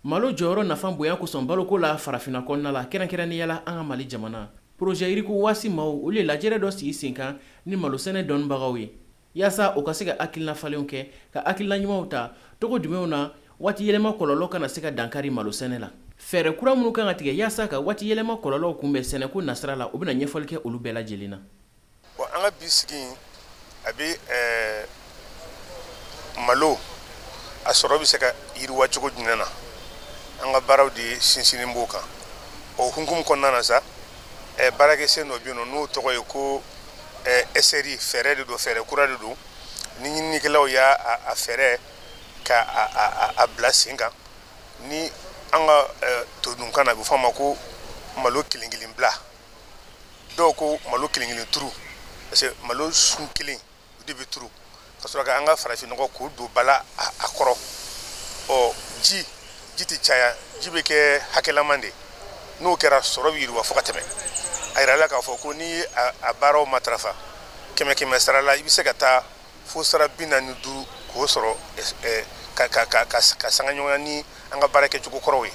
Malo jɔyɔrɔ nafa bonya kosɔn baloko la farafinna kɔnɔna la, kɛrɛnkɛrɛnnenya la an ka Mali jamana, projet Yiriko Waasi maaw, olu ye lajɛrɛ dɔ sigi sen kan ni malosɛnɛ dɔnnibagaw ye, yaasa u ka se ka hakilina falenw kɛ, ka hakilina ɲumanw ta cogo jumɛnw na waati yɛlɛma kɔlɔlɔ kana se ka dankari malosɛnɛ la. Fɛɛrɛ kura minnu kan ka tigɛ yaasa ka waati yɛlɛma kɔlɔlɔw kunbɛn sɛnɛko nasira la, u bɛna ɲɛfɔli kɛ olu bɛɛ lajɛlen na. Bon, an ka bi sigi a bɛ malo a sɔrɔ bɛ se ka yiriwa cogo jumɛn na. An ka baaraw de sinsinnen b'o kan. O hukumu kɔnɔna na sa, baarakɛsen dɔ bɛ yen nɔ, n'o tɔgɔ ye ko SRI. Fɛɛrɛ de don, fɛɛrɛ kura de don, ni ɲininikɛlaw y'a a fɛɛrɛ ka a bila sen kan. Ni an ka todunkan na, a bɛ fɔ a ma ko malo kelen kelen bila, dɔw ko malo kelen kelen turu, parce que malo sun kelen o de bɛ turu ka sɔrɔ ka an ka farafinnɔgɔ k'o don bala a kɔrɔ. Ɔ ji tɛ caya, ji bɛ kɛ hakɛlaman de. N'o kɛra, sɔrɔ bɛ yiriwa fo ka tɛmɛ. A yirala k'a fɔ ko n'i ye a baaraw matarafa, kɛmɛ kɛmɛ sara la, i bɛ se ka taa fo sara 45 k'o sɔrɔ ka sanga ɲɔgɔnya ni an ka baara kɛcogo kɔrɔw ye.